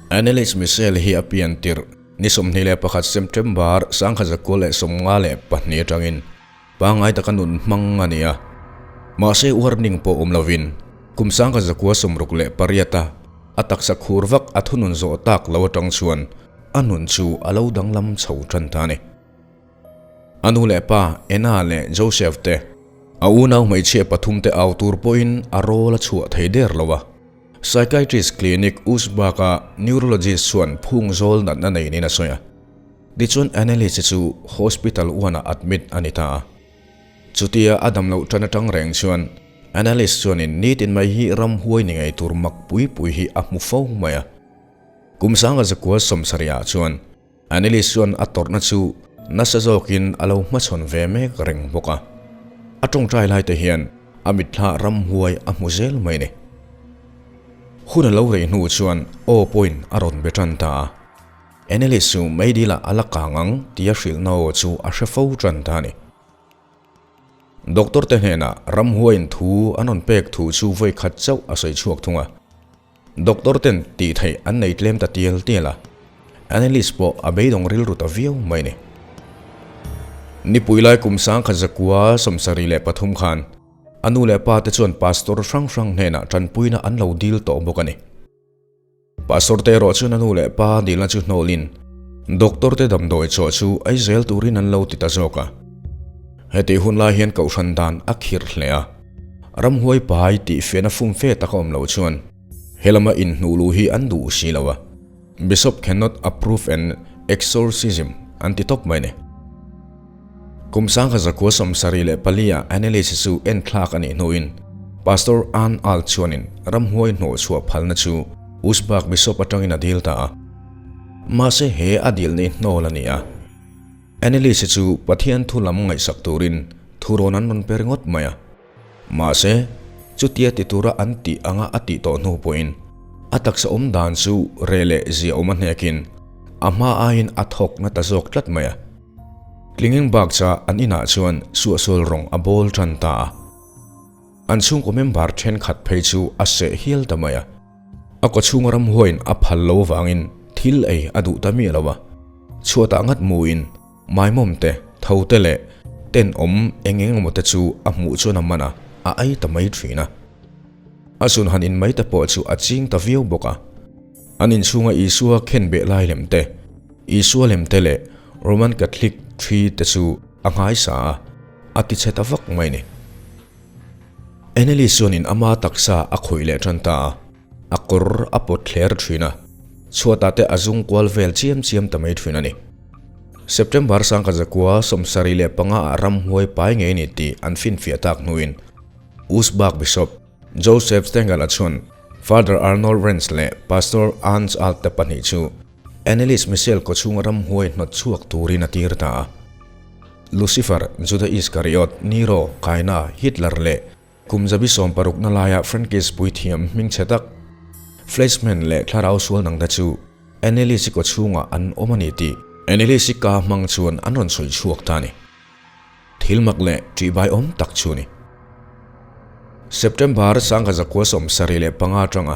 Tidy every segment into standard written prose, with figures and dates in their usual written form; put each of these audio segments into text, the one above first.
Anneliese Michel hi a pian tirh ni 21 September 1952 atangin pangngai taka nun hmang a ni a. Mahse warning pawh awm lovin kum 1968 a a taksa khur vak a thunun zawh tak lo atang chuan a nun chu a lo danglam chho tan ta a ni. A nu leh pa Anna leh Joseph te a unau hmeichhia pathum te au tur pawhin a rawl a chhuah thei der lo a. Psychiatrist clinic Usbak-a neurologist chuan phung zawl natna nei niin a sawi a. Tichuan Anneliese chu hospital uanah admit a ni ta a. Chutia a dam loh tan atang reng chuan Anneliese chuanin nitin mai hi ramhuai ni ngei tur mak pui pui hi a hmu fo mai a. Kum sanga zakua sawmsarihah chuan Anneliese chuan a tawrhna chu nasa zawkin a lo hmachhawn ve mek reng bawk a. A tawngtai lai te hian a mitthla ramhuai a hmu zel mai ni. Hun a lo rei hnu chuan aw pawhin a rawn be tan ta a. Anneliese chu meidil-ah a la kang ang tia hrilhna aw chu a hre fo tan ta a ni. Doctor te hnenah ramhuaiin thu an rawn pek thu chu vawi khat chauh a sawi chhuak thung a. Doctor ten tih theih an nei tlem ta tial tial a, Anneliese pawh a beidawng rilru ta viau mai ni. Nipui lai kum 1973 khan a nu leh pa te chuan pastor hrang hrang hnenah tanpuina an lo dil tawh bawk a ni. Pastor te erawh chuan a nu leh pa dilna chu hnawlin doctor te damdawi chawh chu ei zel turin an lo ti ta zawk a. Hetih hun lai hian kohhran dan a khirh hle a. Ramhuai pai tih fiahna fum fe tak a awm loh chuan helama inhnuh luh hi an duh si lo a, Bishop cannot approve an exorcism an ti tawp mai ni. Kum 1974 ah Anneliese chu enthlak a nih hnuin Pastor Ann Alt chuanin ramhuai hnawhchhuah phalna chu Usbak Bishop atangin a dil ta a. Mahse he a dilna hi hnawl a ni a. Anneliese chu Pathian thu lam ngaihsak turin thurawn an rawn pe ringawt mai a. Mahse, chutia ti tura an tih anga a tih tawh hnu pawhin a taksa awm dan chu reh leh zia awm a hnekin a hma aiin a thawk na ta zawk tlat mai a. Tlingeng bak cha an inah chuan suahsual rawng a bawl tan ta a. An chhungkaw member thenkhat phei chu a seh hial ta mai a. A kawchhunga ramhuaiin a phal lo avangin thil ei a duh ta miah lo a. Chhuatah ngat muin maimawm te, tho te leh tenawm eng eng emaw te chu a hmuh chuan a man a, a ei ta mai thin a. A zun han in mai te pawh chu a ching ta viau bawk a. An inchhunga Isua khenbeh lai lem te, Isua lem te leh Roman Catholic thi te chu a nghaisa a, a ti chhe ta vak mai ni. Anneliese chuanin ama taksa a khawih leh tan ta a, a kawr a pawt thler thin a, chhuatah te a zung kual vel chiam chiam ta mai thin a ni. September 1975 ah ramhuai pai ngei ni tih an finfiah tak hnuin Usbak Bishop Joseph Stengel-a chuan Father Arnold Renz leh Pastor Ernst Alt te pahnih chu Anneliese Michel kawchhunga ramhuai hnawt chhuak turin a tir ta a. Lucifer, Juda Iskariot, Nero, Kaina, Hitler leh kum zabi sawmparukna laia Frankish puithiam hmingchhe tak Fleischmann leh thlarau sual dangte chu Anneliese kawchhungah an awm a ni tih Anneliese ka hmang chuan an rawn sawi chhuak ta a ni. Thil mak leh ṭihbaiawm tak chu a ni. September 1975 atanga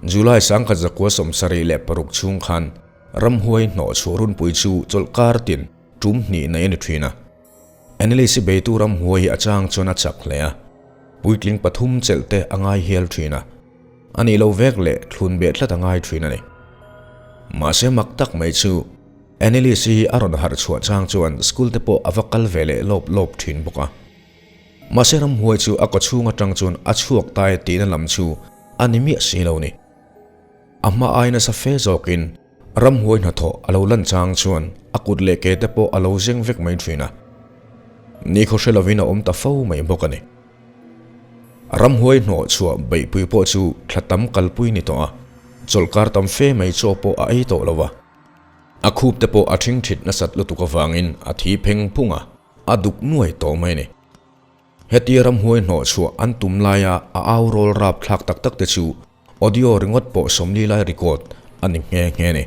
July 1976 chhung khan ramhuai hnawh chhuah runpui chu chawlhkar tin tum hnih nei a ni thin a. Anneliese beitu ramhuai hi a chang chuan a chak hle a, puitling pathum chelh te a ngai hial thin a, a nih lo vek leh thlun beh tlat a ngai thin a ni. Mahse mak tak mai chu Anneliese hi a rawn harh chhuah chang chuan school te pawh a va kal ve leh lawp lawp thin bawk a. Mahse ramhuai chu a kawchhung atang chuan a chhuak ta e tihna lam chu a ni miah si lo ni. A hma ai nasa fe zawkin Ramhuai hnathawh a lo lan chang chuan a kut leh ke te pawh a lo zeng vek mai thin a. Nikhaw hre lovin a awm ta fo mai bawk a ni. Ramhuai hnawh chhuah beihpui pawh chu thla tam kalpui ni tawh a, chawlhkar tam fe mai chaw pawh a ei tawh lo a. A khup te pawh a thing thit nasat lutuk avangin a thi pheng phung a, a duk nuai tawh mai a ni. Hetia ramhuai hnawh chhuah an tum laia a au rawl rap thlak tak tak te chu Audio ringawt pawh 40 lai record a ni nghe nghe a ni.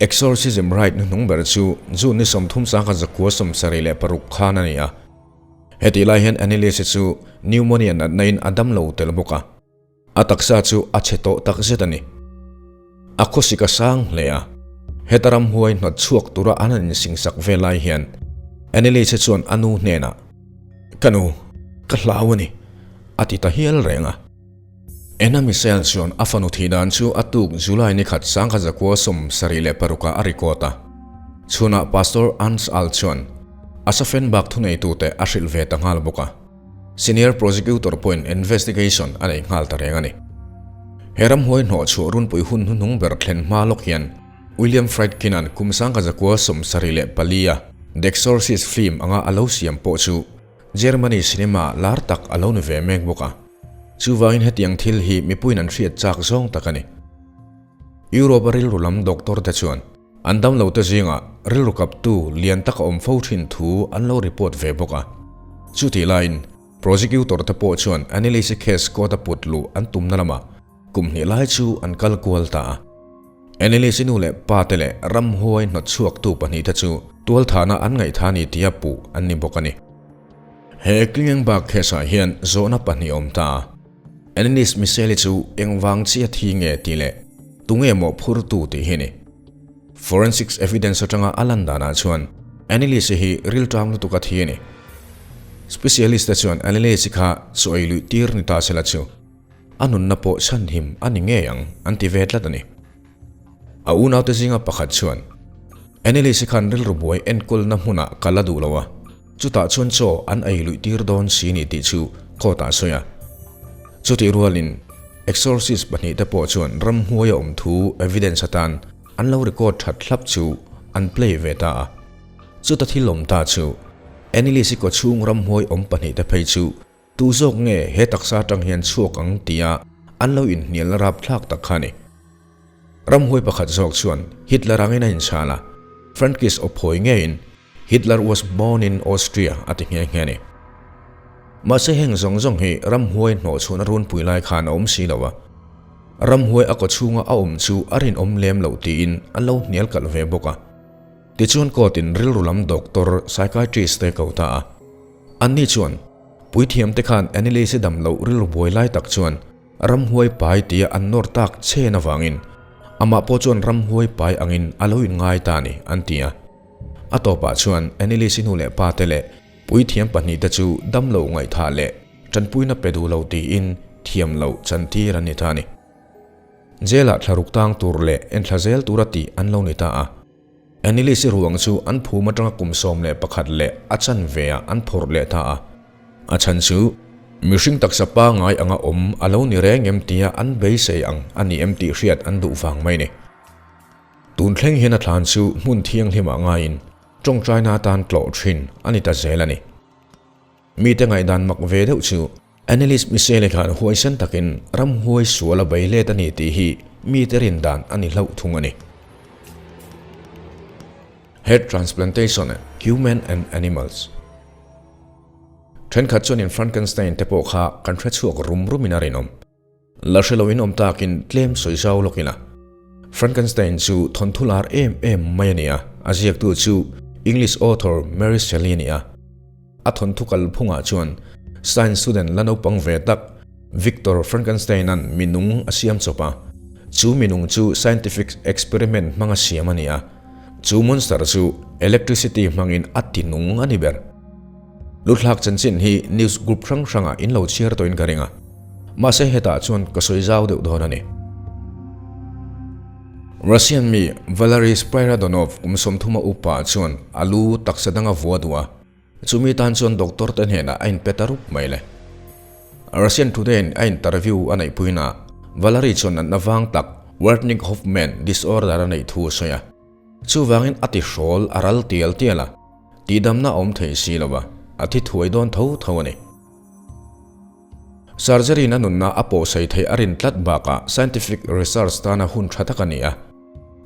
Exorcism rite hnuhnung ber chu June ni 30 1976 khan a ni a. Hetih lai hian Anneliese chu pneumonia natna in a dam lo tel bawk a. A taksa chu a chhe tawh tak zet a ni. A khawsik a sang hle a, heta ramhuai hnawt chhuak tura an han insingsak ve lai hian Anneliese chuan a nu hnenah, Ka nu, ka hlau a ni, a ti ta hial reng a. Anna Michelle chuan a fanu thih dan chu a tuk July ni khat 1976 ah a record a. Chhunah Pastor Ernst Al chuan a Safenbach thuneitute a hrilh ve ta nghal bawk a. Senior Prosecutor pawhin investigation a nei nghal ta reng a ni. He ramhuai hnawh chhuah runpui hun hnuhnung ber thlen hma lawk hian William Friedkin-a'n kum 1974 a The Exorcist film anga a lo siam pawh chu Germany cinema lar tak a lo ni ve mek bawk a. Chuvangin hetiang thil hi mipuiin an hriat chak zawng tak a ni. Europe-a rilru lam doctor te chuan An damlote zingah rilru kaptu lian tak a awm fo thin thu an lo report ve bawk a. Chutih laiin Prosecutor te pawh chuan Anneliese case court a put luh an tumna lamah kum hnih lai chu an kal kual ta a. Anneliese nu leh pa te leh ramhuai hnawtchhuaktu pahnihte chu tualthahna an ngaihthah a ni tia puh an ni bawk a ni. He Klingenberg case ah hian zawhna pahnih a awm ta a. Anneliese Michelle-i chu engvang chiah thi nge tih leh tunge mawh phurtu tih hi a ni. Forensics evidence atanga a lan danah chuan Anneliese hi rilṭam lutuk a thi a ni. Specialist te chuan Anneliese kha chaw ei luih tir ni ta sela chu a nunna pawh chhanhim a ni ngei ang an ti ve tlat a ni. A unaute zinga pakhat chuan Anneliese khan rilru buai enkawlna hmunah kal a duh lo a, chutah chuan chaw an ei luih tir dawn si ni tih chu court ah a sawi a. Chutih rualin Exorcist pahnihte pawh chuan ramhnuai a awm thu evidence atan an lo record that hlap chu an play ve ta a. Chuta thil awm ta chu Anneliese kawchhung ramhnuai awm pahnihte phei chu Tu zawk nge he taksa atang hian chhuak ang tia an lo inhnialna rapthlak tak kha a ni. Ramhuai pakhat zawk chuan Hitler angin a inchhal a, Frankish aw phawi ngeiin Hitler was born in Austria a ti nghe nghe a ni. Mahse heng zawng zawng hi ramhuai hnawhchhuahna runpui lai khan a awm si lo a, ramhuai a kawchhunga a awm chu a rinawm lem loh tiin an lo hnial kalh ve bawk a. Tichuan court in rilru lam doctor, psychiatrist te ko ta a. Anni chuan, Puithiamte khan Anneliese dam loh rilru buai lai tak chuan ramhuai pai tia an nawr tak chen avangin amah pawh chuan ramhuai pai angin a lo inngai ta a ni, an ti a. A tawpah chuan Anneliese nu leh pate leh puithiam pahnihte chu dam loh ngaihthah leh tanpuina pe duh lo tiin thiam loh chantir an ni ta a ni. Jail-ah thlaruk tang tur leh enthla zel tura tih an lo ni ta a. Anneliese ruang chu an phum atanga kum 11 leh a chanve ah an phawrh leh ta a. A chhan chu mihring taksa pangngai anga awm a lo ni reng em tia an beisei ang a ni em tih hriat an duh vang mai ni. Tun thleng hian a thlan chu hmun thianghlim ah ngaiin tawngtaina atan tlawh thin a ni ta zel a ni. Mite ngaihdan mak ve deuh chu Anneliese Michele khan huaisen takin ramhuai sual a bei let a ni tih hi mite rin dan a ni hlauh thung a ni. Head Transplantation, Human and Animals Thenkhat chuanin Frankenstein te pawh kha kan hrechhuak rum rumin a rinawm. La hre loin awm takin tlem sawi zau lawk ila. Frankenstein chu thawnthu lar em em mai a ni a, a ziaktu chu English author Mary Shelley a ni a. A thawnthu kalphungah chuan science student la naupang ve tak Victor Frankenstein-a'n minung a siam chawp a, chu minung chu scientific experiment hmanga siam a ni a, chu monster chu electricity hmangin a tinung a ni ber. Luthlak chanchin hi news group hrang hrangah in lo chhiar tawhin ka ring a, mahse hetah chuan ka sawi zau deuh dawn a ni. Russian mi Valery Spyridonov kum 30 upa chuan a lu taksa danga vua duh a, chumi tan chuan doctor te hnenah a inpe ta rup mai le. Russian Today-in a interview a neihpuinaah Valery chuan natna vang tak Werdnig-Hoffmann disorder a neih thu a sawi a. Chuvangin a ti hrawl a ral tial tial a, tihdamna a awm thei si lo a, a thi thuai dawn tho tho a ni. Surgery-in a nunna a pawhsei theih a rin tlat bakah scientific research tana hun tha tak a ni a.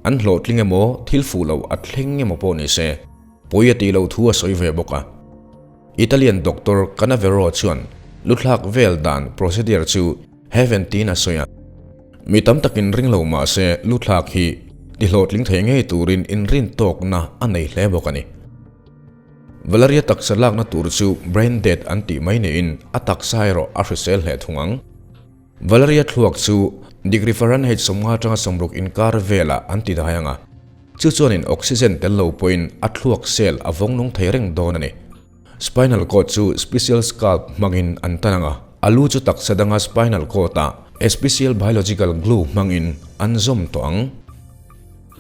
An hlawhtling emaw, thil fuh loh a thleng emaw pawh ni se, pawi a tih loh thu a sawi ve bawk a. Italian doctor Canavero chuan luthlak vel dan procedure chu heaven tiin a sawi a. Mi tam takin ring lo mah se luthlak hi ti hlawhtling thei ngei turin inrin tawkna a nei hle bawk a ni. Valeria taksa lakna tur chu brain dead an tih mai niin a taksa erawh a hrisel hle thung ang. Valeria thluak chu Degree Fahrenheit 50 atanga 60 inkar velah an ti dai anga, chu chuanin oxygen tel lo pawhin a thluak cell a vawng nung thei reng dawn a ni. Spinal cord chu special scalp hmangin an tan anga, a lu chu taksa danga spinal cord ah a special biological glue hmangin an zawm tawh ang.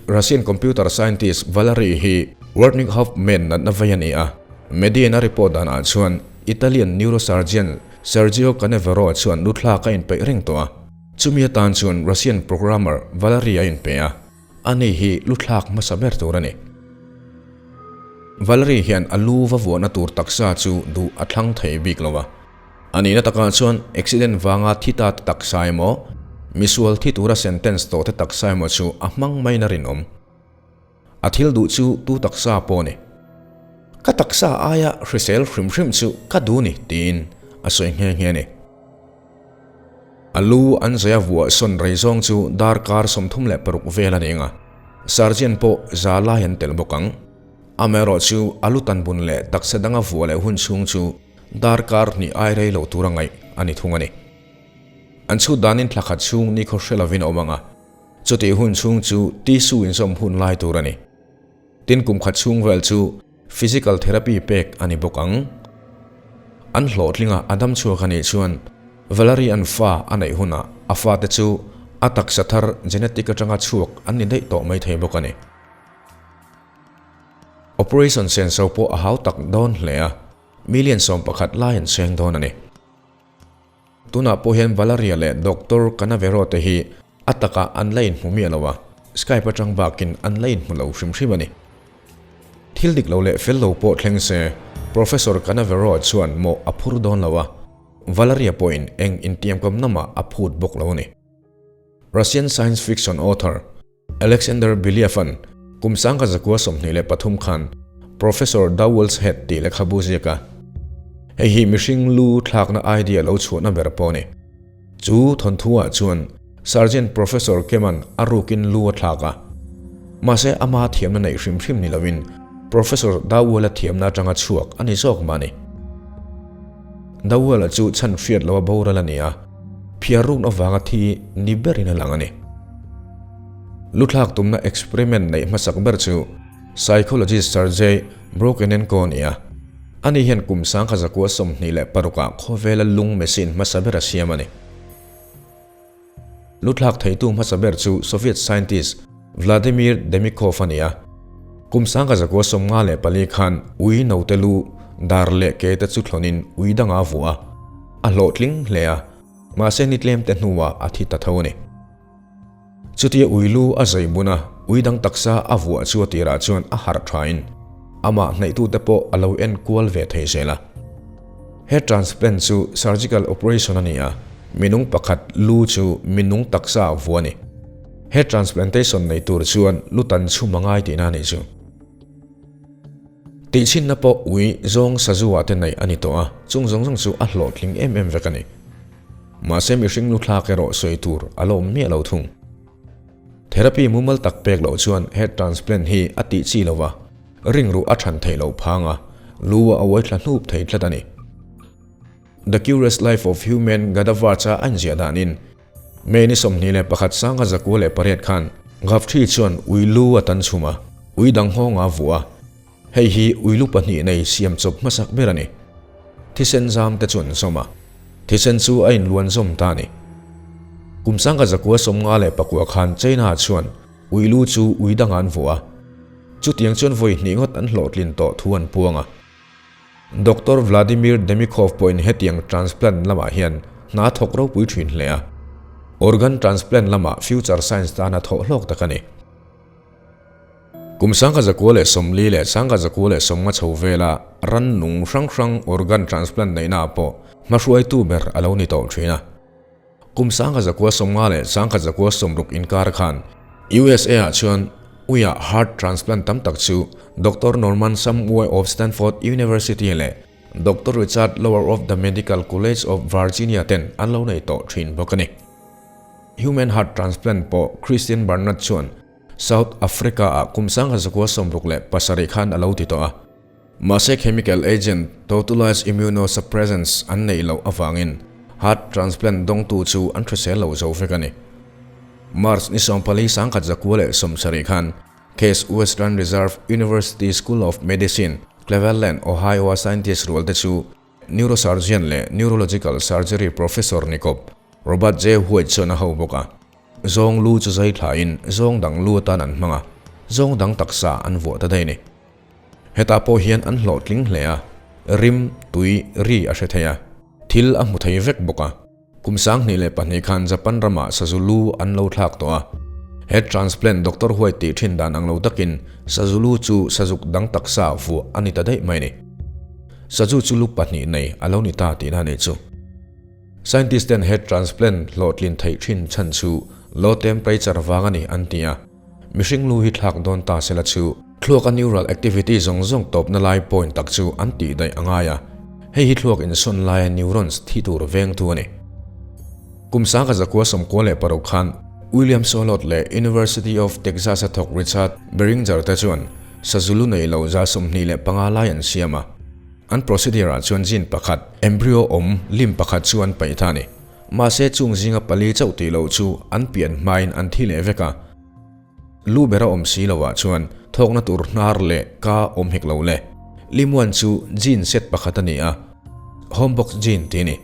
Russian computer scientist Valery hi Werdnig Hoffmann natna vei a ni a, Median a report danah chuan Italian neurosurgeon Sergio Canavero chuan luthlak a inpeih reng tawh a. Chumi atan chuan Russian programmer Valery a inpe a, ani hi luthlak hmasa ber tur a ni. Valery hian a lu va vuahna tur taksa chu duh a thlang thei bik lo a. A nihna takah chuan accident vanga thi ta te taksa emaw, misual thi tura sentence tawh te taksa emaw chu a hmang maiin a rinawm. A thil duh chu tu taksa pawh a ni. Ka taksa aia hrisel hrim hrim chu ka duh ni tiin a sawi nghe nghe a ni. A lu an zaia vuah sawn rei zawng chu darkar 36 vel a ni ang a, Sergeant pawh za lai an tel bawk ang. Amaherawh chu a lu tan bun leh taksa danga vuah leh hun chhung chu darkar hnih ai rei lo tura ngaih a ni thung a ni. An chhut danin thla khat chhung nikhaw hre lovin a awm ang a. Chutih hun chhung chu tissue inzawm hun lai tur a ni. Tin kum khat chhung vel chu physical therapy pek a ni bawk ang. An hlawhtlinga a dam chhuak a nih chuan Valerie an fa a neih hunah a fate chu a taksa thar genetic atanga chhuak an ni daih tawh mai thei bawk a ni. Operation senso pawh a hau tak dawn hle a, million 11 lai an seng dawn a ni. Tunah pawh hian Valeria leh Doctor Canavero te hi a takah an la inhmu miah lo a, Skype atang bakin an la inhmu lo hrim hrim a ni. Thil dik lo leh fel lo pawh thleng se, Professor Canavero chuan mawh a phur dawn lo a, Valeria pawhin eng intiamkam namah a phut bawk lo a ni. Russian science fiction author Alexander Belyaev-a'n kum 1923 khan Professor Dowell's Head tih lehkhabu ziak a. Hei hi mihring lu thlakna idea lo chhuahna ber pawh a ni. Chu thawnthu-ah chuan Sergeant Professor Keman a rukin lu a thlak a. Mahse ama thiamna neih hrim hrim ni loin Professor Dowell-a thiamna atanga chhuak a ni zawk mah a ni. Dowell-a chu chhan hriat loa boral a ni a, phiar rukna avanga thi ni berin a lang a ni. Luthlak tumna experiment neih hmasak ber chu psychologist Sergei Brokenenko a ni a. Ani hian kum 1926ah khawvela lung machine hmasa ber a siam a ni. Luthlak theitu hmasa ber chu Soviet scientist Vladimir Demikhov a ni a. Kum 1954 khan ui note lu dar leh ke te chu thlawnin ui danga a vuah a, a hlawhtling hle a, mahse ni tlem te hnuah a thi ta tho a ni. Chutia ui lu a zai bun a, ui dang taksa a vuah chu a tirah chuan a harh thain amah hnaihtute pawh a lo en kual ve thei zel a. He transplant chu surgical operation a ni a, minung pakhat lu chu minung taksa a vuah a ni. He transplantation nei tur chuan lu tan chhum a ngai tihna a nih chu. Tihchhinna pawh ui zawng sazu ah te neih a ni tawh a, chung zawng zawng chu a hlawhtling em em vek a ni. Mahse mihring lu thlak erawh sawi tur a la awm miah lo thung. Therapy mumal tak pek loh chuan head transplant hi a tih chi lo va, ringruh a than theih loh phang a, lu a uai thla hnup thei tlat a ni. The Curious Life of Human Gadavarch a an ziah danin May ni 21 1908 khan Gavthi chuan ui lu a tan chhum a, ui dang nghawng a vuah a. Hei hi ui lu pahnih nei siam chawp hmasak ber a ni. Thisen zam te chu an zawm a, thisen chu a inluan zawm ta a ni. Kum 1959 khan China chuan ui lu chu ui dangah an vuah a, chutiang chuan vawi hnih ngawt an hlawhtlin tawh thu an puang a. Doctor Vladimir Demikhov pawhin hetiang transplant lamah hian hna thawk ropui thin hle a, organ transplant lamah future science tana thawh hlawk tak a ni. Kum 1940 leh 1950 chho vela rannung hrang hrang organ transplant neihnaah pawh hmahruaitu ber a lo ni tawh thin a. Kum 1950 leh 1960 inkar khan USA-ah chuan uiah heart transplant tam tak chu Doctor Norman Shumway of Stanford University leh Doctor Richard Lower of the Medical College of Virginia ten an lo nei tawh thin bawk a ni. Human heart transplant pawh Christian Barnard chuan South Africa-ah kum 1967 khan a lo ti tawh a. Mahse chemical agent totalized immunosuppressants an neih loh avangin heart transplant dawngtu chu an hrisel lo zo vek a ni. March ni 14 1970 khan Case Western Reserve University School of Medicine, Cleveland, Ohio-a scientist rual te chu neurosurgeon leh neurological surgery professor ni kawp Robert J. White chuan a ho bawk a. Zawng lu chu zai thlain zawng dang lu atan an hmang a, zawng dang taksa an vuah ta daih a ni. Hetah pawh hian an hlawhtling hle a, rim, tui, ri a hre thei a, thil a hmu thei vek bawk a. Kum 2002 khan Japan ramah sazu lu an lo thlak tawh a. Head transplant Doctor White tih thin dan ang lo takin sazu lu chu sazuk dang taksa vuah a ni ta daih mai a ni. Sazu chu lu pahnih nei a lo ni ta tihna a nih chu. Scientist ten head transplant hlawhtlin theih thin chhan chu low temperature vang a ni an ti a. Mihring lu hi thlak dawn ta sela chu thluaka neural activity zawng zawng tawpna lai point tak chu an tih daih a ngai a, hei hi thluak insawn laia neurons thi tur vengtu a ni. Kum 1996 khan William Solot leh University of Texas-a thawk Richard Beringer te chuan sazu lu nei lo 25 lai an siam a. An procedure-ah chuan gene pakhat, embryo awm lim pakhat chu an paih ta a ni. Mahse chung zinga pali chauh tih loh chu an pian hmain an thi leh vek a. Lu bera awm si lovah chuan thawkna tur hnar leh ka awm hek lo le. Limuan chu gene set pakhat a ni a, Homebox gene tih a ni.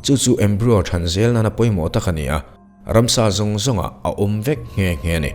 Chu chu embryo than zel nana pawimawh tak a ni a, ramsa zawng zawngah a awm vek nghe nghe a ni.